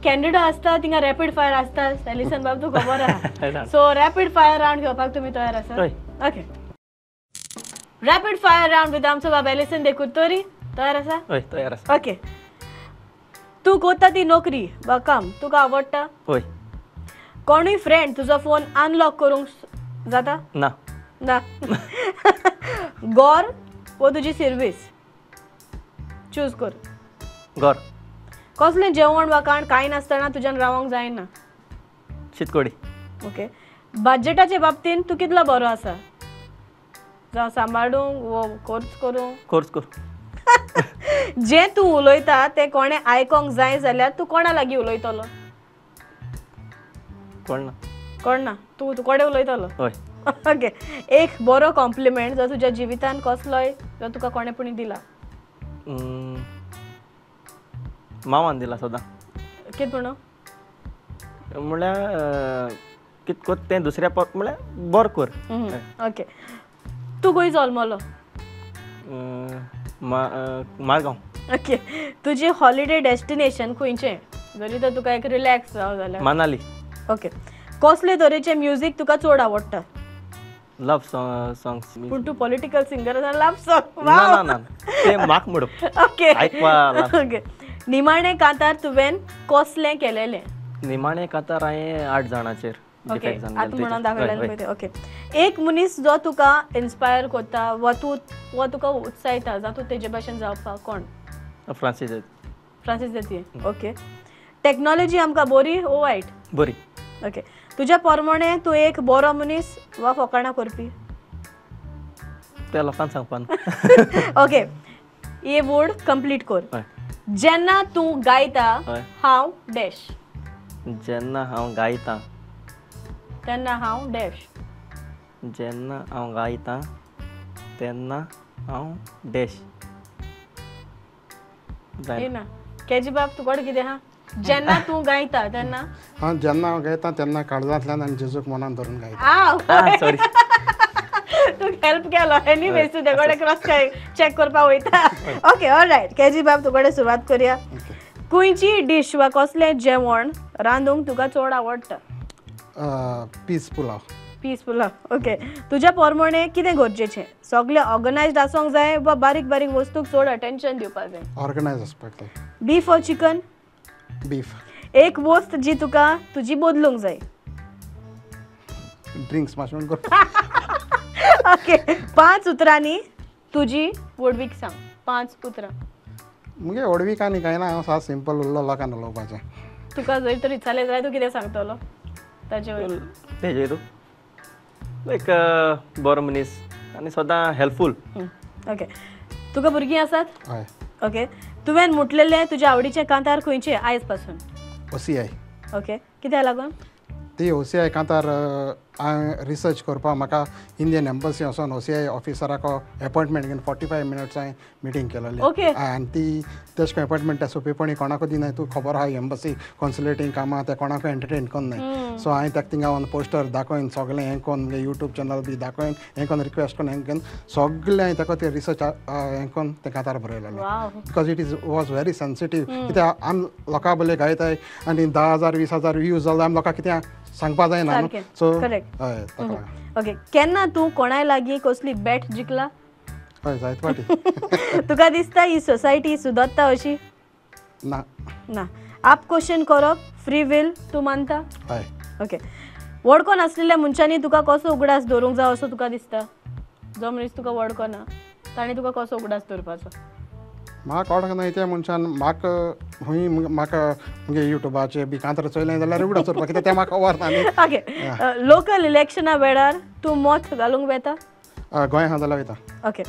Canada आसता थिंगा rapid fire आसता एलिसन बाब तूं खबर आहा. सो रॅपीड फायर रावंड घेवपाक तुमी तयार आसा? Okay, rapid fire round with आमचो बाब एलिसन दे कुर्तोरी. तयार आसा? हय तयार आसा. ओके, तूं कोता ती नोकरी वा काम तुका आवडटा? हय. कोणूय फ्रेंड तुजो फोन अनलॉक करूंक जाता? ना. ना. गोर वो तुजी सर्वीस चूज कर. गोर. कसलें जेवण वा काण कांय नासतना तुज्यान रावंक जायना? शीतकोडी. ओके, बजेटाचे बाबतीन तूं कितलो बरो आसा? जावं सांबाळूंक वो कोर्स करूंक? कोर्स कर. जें तूं उलयता तें कोणें आयकोंक जाय जाल्यार तूं कोणा लागीं उलयतलो? कोण ना. कोण ना. तूं तूं कोडे उलयतलो? हय. ओके, एक बरो कॉम्प्लिमेंट जो तुज्या जिवितान कसलोय जो तुका कोणें पुणी दिला? मामान दिला सदां. कितें म्हणून? म्हळ्यार कितें कोत्ता तें दुसऱ्या म्हळ्यार बरें कर. ओके, तूं खंय जल्मलो? मारगांव. ओके, तुजी हॉलिडे डेस्टिनेशन खंयचें जरी तर तुका एक रिलॅक्स जावं जाल्यार? मनाली. ओके, कसले तरेचें म्युजीक तुका चड आवडटा? Love songs. पूण तूं पॉलिटिकल सिंगर आसा, लव सॉंग? ना ना ना, तें म्हाका म्हणप. ओके ओके, निमाणें कांतार तुवें कसलें केलेलें? निमाणें कांतार हांवें 8 जाणांचेर. ओके, आतां म्हणून दाखयलें पळय. ओके, एक मनीस जो तुका इन्स्पायर करता वा तूं वा तुका उत्सायता जावं तूं तेजे भाशेन जावपाक, कोण? फ्रांसीस. फ्रांसीस जाती. ओके, टॅक्नोलॉजी आमकां बरी ओ वायट? बरी. ओके, तुज्या प्रमाणे तूं एक बरो मनीस वा फकाणां करपी? त्या लोकांक सांगपाक. ओके, हे वर्ड कंप्लीट कर. जेन्ना तूं गायता हांव डॅश. जेन्ना हांव गायता तेन्ना हांव डॅश. जेन्ना हांव गायता तेन्ना हांव डॅश. ना केजी बाब तूं कोण कितें आहा? जेन्ना तूं गायता तेन्ना? हां, जेन्ना हांव गायता तेन्ना काळजांतल्यान आनी जेजूक मनान धरून गायता. सॉरी, तूं हेल्प केलो. एनीवेज तूं तेगोडे क्रॉस चॅक करपाक वयता. ओके, ऑलरायट, केजी बाब तुकडे सुरवात करया. खंयची डीश वा कसलें जेवण रांदूंक तुका चड आवडटा? Peas pulao. Peas pulao. Okay, तुज्या प्रमाणे कितें गरजेचें? सगळें ऑर्गनायज्ड आसूंक जाय वा बारीक बारीक वस्तूक चड अटेन्शन दिवपाक जाय? ऑर्गनायज आसपाक जाय. Beef or chicken? बीफ. एक वस्त जी तुका तुजी बदलूंक जाय? ड्रिंक्स मातशें कर. ओके, 5 उतरांनी तुजी व्हडवीक सांग. 5 उतरां. मुगे व्हडवीक आनी कांय ना, हांव साद सिंपल उरलो लोकांक उलोवपाचें. तुका जर तर विचारलें जाल्यार तूं कितें सांगतलो ताजे वयर? तेजेर तूं एक बरो मनीस आनी सदां हेल्पफूल. ओके, तुका भुरगीं आसात? हय. ओके, तुवें म्हटलेलें तुज्या आवडीचें कांतार खंयचें आयज पासून? ओसीआय. ओके, कित्याक लागून? ती ओसीआय कांतार हांवें रिसर्च करपाक म्हाका इंडियन एम्बसी वचोन ओसीआय ऑफिसराक एपॉयंटमेंट घेवन 45 मिनट्स हांवें मिटींग केलेली. ओके, आनी ती तेश कोन एपॉयंटमेंट त्या सोंपेपणी कोणाकूय दिनाय. तूं खबर आहा एम्बसी कॉन्सुलेटींग कामां ते कोणाकूय एंटरटेन करनाय. सो हांवें ताका थिंगा वचून पोस्टर दाखोवन सगळें हें कोन्न मुगे यूट्यूब चॅनल बी दाखोवन हें कोन्न रिक्वेस्ट कोन्न हें कोन्न सगळें हांवें ताका तें रिसर्च हें कोन्न तें कांतार बरयलेलें. Because it is was very sensitive. कित्याक आम लोकां बोले गायताय आनी 10,000 20,000 व्यूज जाल्यार आम लोकांक कितें सांगपा जायना न्हू. सो हय, ताका लागून. ओके, केन्ना तूं कोणाय लागीं कसली बॅट जिखला? हय, जायत फावटी. तुका दिसता ही सोसायटी सुदरता अशी? ना. ना. आप क्वेश्चन करप फ्री will तूं मानता? हय. ओके, वळखो नासलेल्या मनशांनी तुका कसो उगडास दवरूंक जाय असो तुका दिसता? जो मनीस तुका वळखो ना ताणें तुका कसो उगडास दवरपाचो? म्हाका वळख ना त्या मनशान म्हाका खंय म्हाका मुगे युट्यूबाचेर बी कांतार चोयलें जाल्यार उगडास दवरपाक, कित्याक तें म्हाका खबर ना न्ही. ओके, लोकल इलेक्शना वेळार तूं मत घालूंक वता? गोंय आहा जाल्यार वयता. ओके,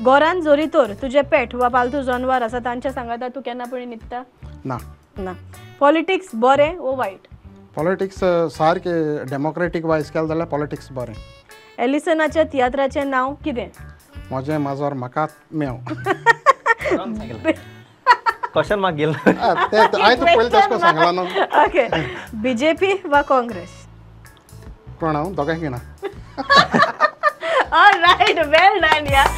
घरान जरी तर तुजें पेट वा पालतू जनवार आसा तांच्या सांगाता तूं केन्ना पणी न्हिदता? ना. ना. पॉलिटिक्स बरें वो वायट? पॉलिटिक्स सारकें डेमोक्रेटीक वायज केलें जाल्यार पॉलिटिक्स बरें. एलिसनाच्या तियात्राचें नांव कितें? म्हजें माजर म्हाका मेव. क्वेश्चन मार्क गेलो. हांवें तुका पयलीं तशें सांगलां न्हू. ओके, बीजेपी वा काँग्रेस? कोण हांव दोगांय घेना. All right, well done, yeah.